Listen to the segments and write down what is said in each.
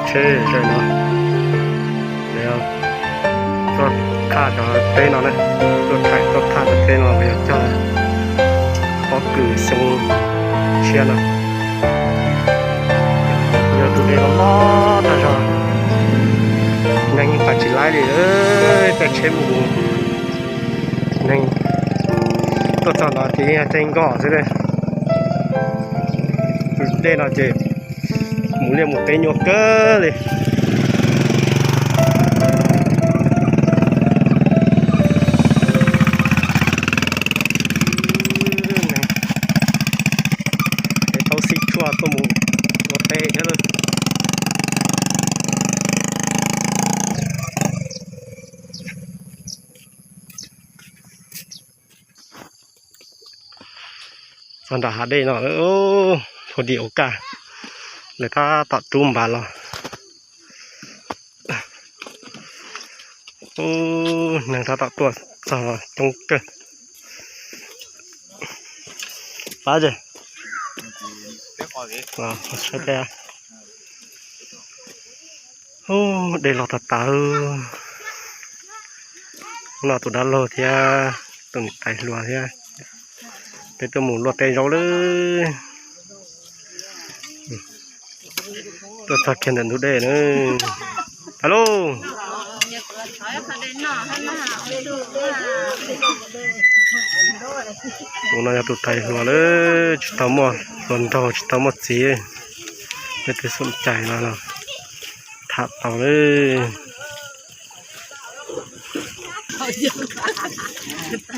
Tsheb ze no, tuaj thaj cov teb no na, tuaj thaj, tuaj thaj cov teb no yog cog pob kws xyoo tshiab no. Yog tus dej no loj tag zog, neeg pais tsis laib li, tej tsheb mus, neeg tuaj txog no ces yeej yog caij nkoj xwb. Tus dej no ces mus liaj mus teb nyuaj kawg li. Tau xib tshuaj tuaj mus ua teb thiab lawm. Txog nram hav dej no, hu di ua kaj, lawv tab tom rub npav los. Neeg tab tom tuaj txog coob kawg. Pab, saib teb. Ub, dej los tag tas. Hnub no tus dab laug thiab tus niam tais hluas thiab peb tuaj mus luaj teb zaub lawm. Tuaj txog kiag ntawm ntug dej na. Hais lauj. Tus no yog tus tais hluas lawm, tsis tau muaj hluas nraug, tsis tau muaj txiv, peb twb xum cais no los tham tau lawm.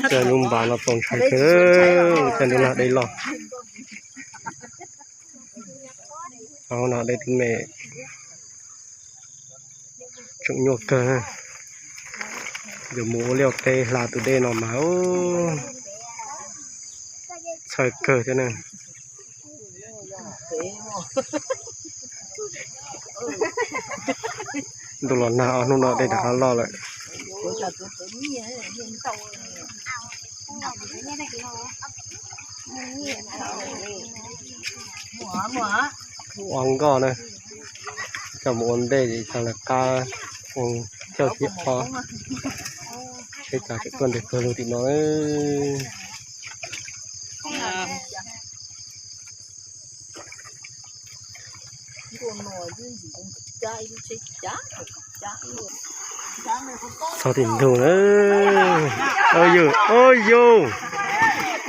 Tej lub npav no txaus ntshai kawg, tej lub nag dej loj. Hauv no dej twb me, tseem nyuaj kawg. Yuav mus ua liaj teb hla tus dej no mas txhawj kawg thiab na. Ntuj los nag os, hnub no dej rov qab loj lawm. Ua nkoj na, coj mus ua ntej es txog lawv qab ua caug tib qho. Seb cas tseem tuaj ntev kawg lug tim no. Txog tim ntug na. Ua yus, ua yus,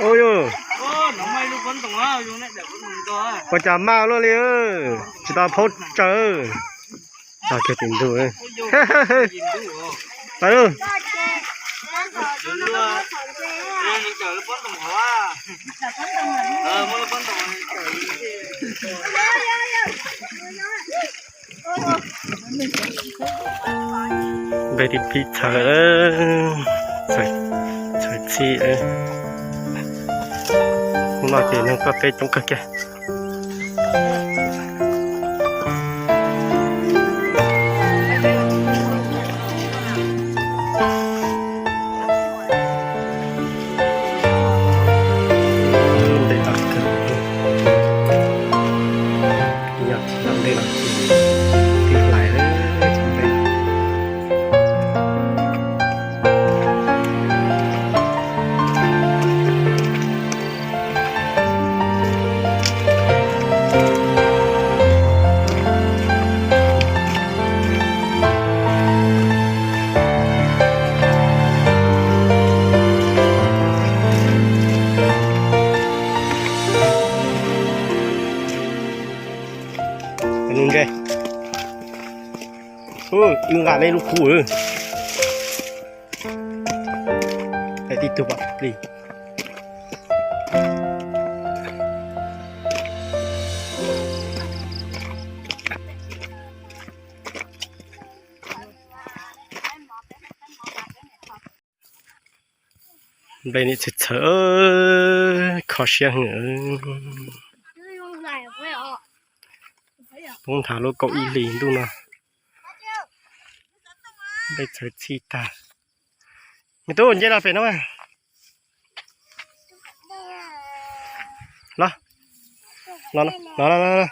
ua yus. Ua cas maj luaj li, tsis tau phaub tsaws. Txog kiag tim ntug. Pais lauj. Npej tib pib txhawv, txhawv txhij. Hnub no ces neeg tuaj teb coob kawg kiag. Ntev tas kawg. Yog tsis tau ntej no ces tib hlais cov ntej. Nug ntse, wb nqa nej lub kub. Hais tib tug pam plig. Nplej nim txhawv txhawv, kho siab heev. Poob nthav lub kaum ib hlis ntuj no. Nplej txhawv txhij tag. Me tub, nce los pem no. Los, los, los, los.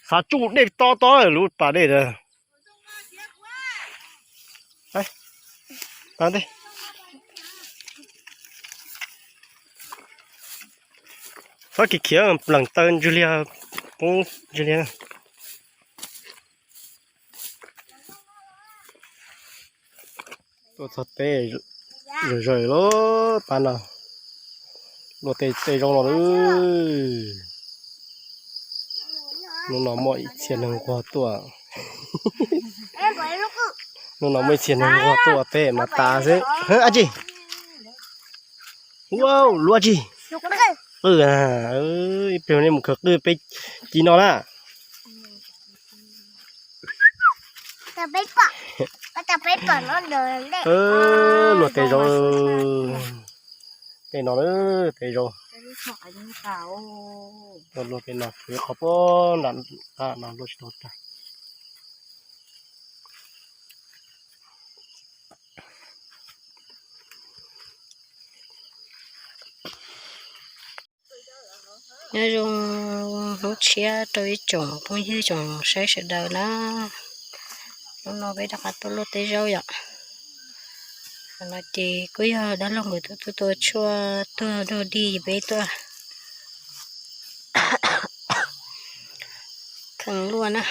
Qhav tsuj dej tob tob lub pas dej ntawd. Txhob khiav khiav plees taw ntswg liag, poob ntswg liag. Tuaj txog teb zawm zawm lub pas no, luaj tej tej zaub no lawm. Hnub no muaj ib txhia neeg nquag tuaj. Hnub no muaj ib txhia neeg nquag tuaj ua teb mas tas xwb. Ab tsi, ua luaj tsi. Qwj, ib pliag nej mus khaws qwj peb ci no na. Luaj tej zaub, tej no, tej zaub. Luaj tej no, qhov puag nram qab no luaj tsis tau tag. Nyob zoo hnub tshiab rau ib tsoom phooj ywg tsoom saib sawv daws na. Hnub no peb rov qab tuaj luaj tej zaub yom. Qhov no ces kuj yog dab laug nkawd tuaj tuaj tua tshuaj tuag dog dig peb tuaj kheej luaj na.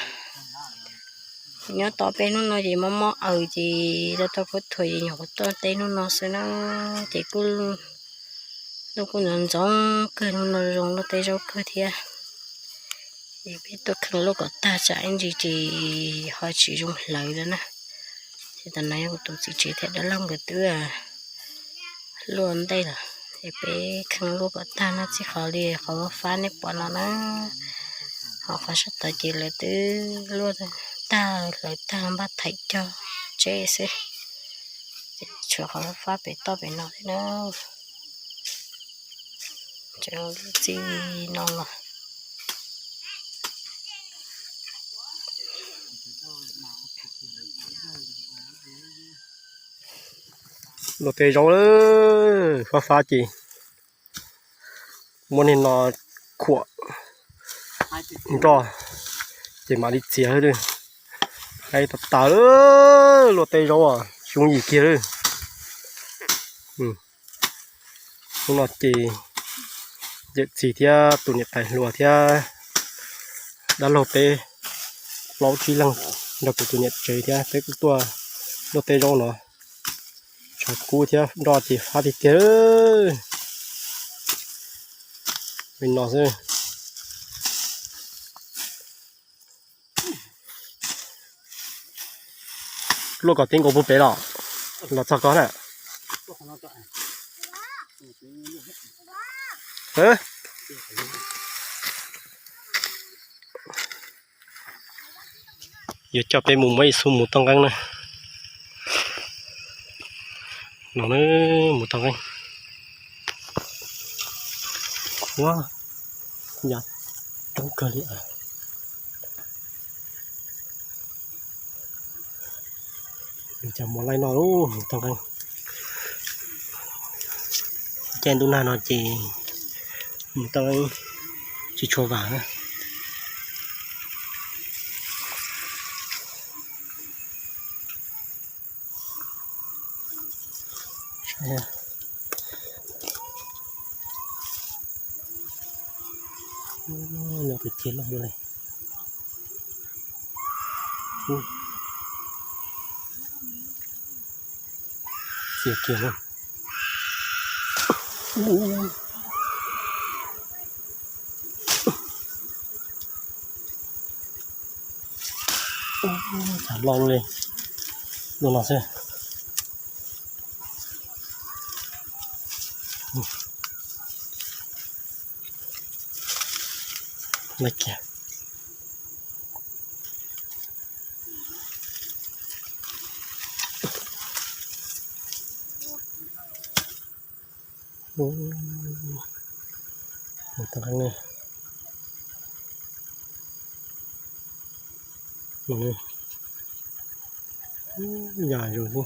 Nyob tom peb hnub no ces mob mob aws ces tau tau khaub thuas ces nyuam qhuav tuaj teb hnub no xwb na. Ces kuj ntuj kuj ntxoov ntxoov kawg, hnub no zoo luaj tej zaub kawg thiab. Ces peb tuaj kheej luaj kom tag tsam ib ntsis ces ho tsis zoo hlawv lawm na. Ces tam no yog kuv tus txiv tsev thiab dab laug nkawd twb luaj ntej lawm, es peb kheej luaj kom tag no txij qhov li qhov fab nej pom no na. Ho qhov sab tod ces lawv twb luaj tag, hlawv tag npaj thaiv cog tseb xwb. Ces tshuav qhov fab pem toj pem no xwb na. Tseem luaj txij no los. Luaj tej zaub lawm, fab fab ces muab niag no khuam nroj ces mam li txiav. Haib tas tas lawm, luaj tej zaub xyoob yim kiag lawm. Hnub no ces yawm txiv thiab tus niam tais hluas thiab dab laug peb plaub tsib leeg nrog kuv tus niam tsev thiab peb kuj tuaj luaj tej zaub no. Tshav kub thiab nroj ces fab tiag tiag li no xwb. Luaj kom tib nkaus puag pem los, los txog koj na. Yuav coj peb mus muab ib xub mus toj nqeeb na. No na, mus toj nqeeb. Ua, yam coob kawg li. Cov mus laij no lub mus toj nqeeb. Caij ntuj nag no ces mus toj nqeeb tsis tshua vam na. Nyob pem ceg loj li. Txias kiag na. Cas loj li, loj no xwb. Laj kiag. Mus tau ne. Yam zoo xwb.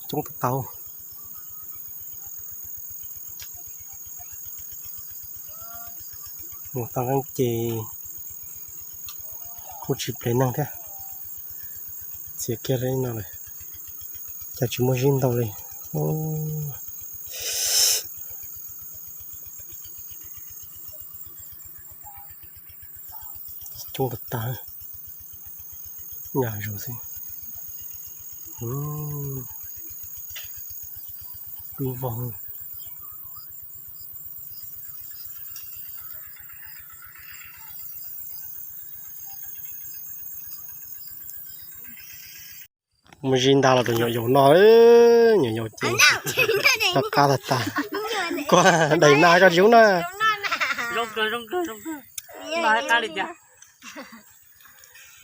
Coob tau tau. Mus tau qeeb ces kuj tsis plev neeg thiab. Txiav kiag li no lawm, cas tsis muaj zib ntau li. Coob tas tas, nyuaj zus xwb. Dub vog. Mus zis ntag los rau nyuam yaus noj, nyuam yaus ces noj qab tag tag. Koj daim na koj tsis ub na.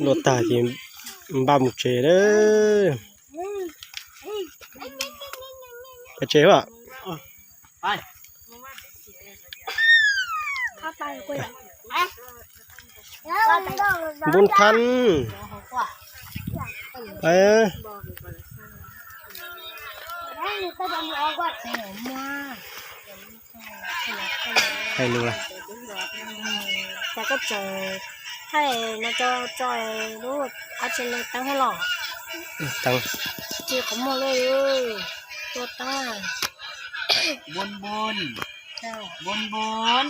Luaj tag ces npaj mus tsev lawm. Pais tsev a. Npun than. Hais lus, cas koj tseem thaij no tso tso lub ab tsi no teeb thiab los? Teeb, tsis qhov muag li, tua teeb. Npun npun, npun npun.